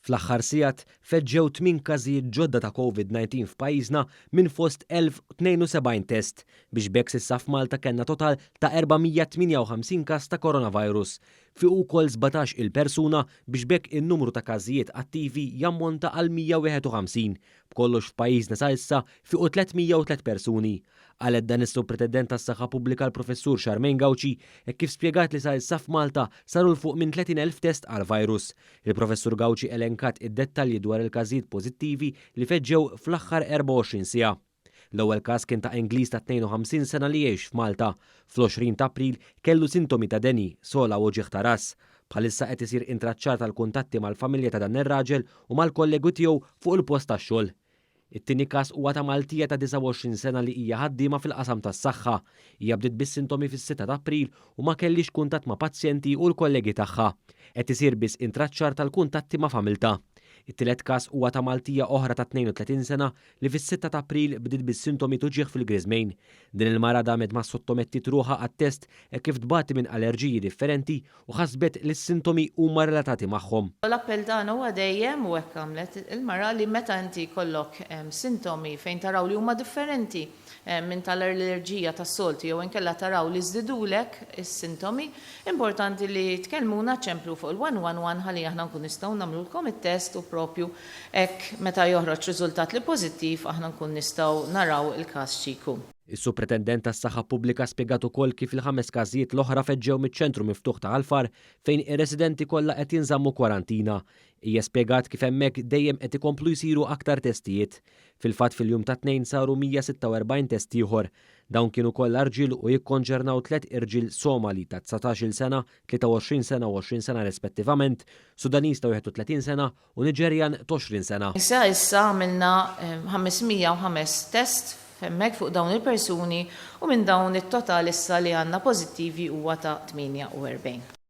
Fl-aħħar sigħat, feġġew tminn każijiet ġodda ta' Covid-19 f'pajjiżna minn fost 1,072 test, biex b'hekk s'issa f'Malta kellna total ta' 458 każ ta' coronavirus. Fiequ wkoll 17-il persuna biex b'hekk in-numru ta' każijiet attivi jammonta għal 151. B'kollox f'pajjiżna sa issa fiequ 303 persuni. Qalet dan is-Supretendent tas-Saħħa Pubblika l-Professur Charmaine Gauci hekk kif spjegat li sa issa f'Malta saru 'l fuq minn 30,000 test għall-virus. Il-Professur Gauci elenkat id-dettalji dwar il-każijiet pożittivi li feġġew fl-aħħar 24 siegħa. L-ewwel każ kien ta' Ingliż ta' 52 sena li jgħix f'Malta. Fl-20 ta' April kellu sintomi ta' deni, sogħla u uġigħ ta' ras. Bħalissa qed isir intraċċar tal-kuntatti mal-familja ta' dan ir-raġel u mal-kollegi tiegħu fuq il-post tax-xogħol. It-tieni każ huwa ta' Maltija ta' 29 sena li hija ħaddiema fil-qasam tas-saħħa. Hija bdiet bis-sintomi fis-sitta ta' April u ma kellhiex kuntatt ma' pazjenti u l-kollegi tagħha. Qed isir biss intraċċar tal-kuntatti ma' familtha. It-tielet każ huwa ta' Maltija oħra ta' 32 sena li fis-sitta ta' April bdiet bis-sintomi t'uġigħ fil-griżmejn. Din il-mara damet ma ssottomettiet ruħha għat-test hekk kif tbati minn allerġiji differenti u ħasbet li s-sintomi huma relatati magħhom. L-appell tagħna huwa dejjem, u hekk għamlet il-mara, li meta inti jkollok sintomi fejn taraw li huma differenti minn tal-allerġija tas-soltu jew inkella taraw li żdidulek is-sintomi, importanti li tkellmuna, ċemplu fuq il-111 ħalli aħna nkunu nistgħu nagħmlulkom it-test u propju hekk meta joħroġ riżultat li pożittiv aħna nkunu nistgħu naraw il-każ xi jkun. Is-Supretendent tas-Saħħa Pubblika spjegat ukoll kif il-ħames każijiet l-oħra feġġew miċ-ċentru miftuħ ta' Ħal Far fejn ir-residenti kollha qed jinżammu kwarantina. Hija spjegat kif hemmhekk dejjem qed ikomplu jsiru aktar testijiet. Fil-fatt fil-jum tat-Tnejn saru 146 test ieħor. Dawn kienu kollha rġiel u jikkonċernaw tliet irġiel Somali ta' 19-il sena, 23 sena u 20 sena rispettivament, Sudaniż ta' 31 sena u Niġerjan t'20 sena. Sa issa għamilna 505 test hemmhekk fuq dawn il-persuni u minn dawn it-total issa li għandna pożittivi huwa ta' 48.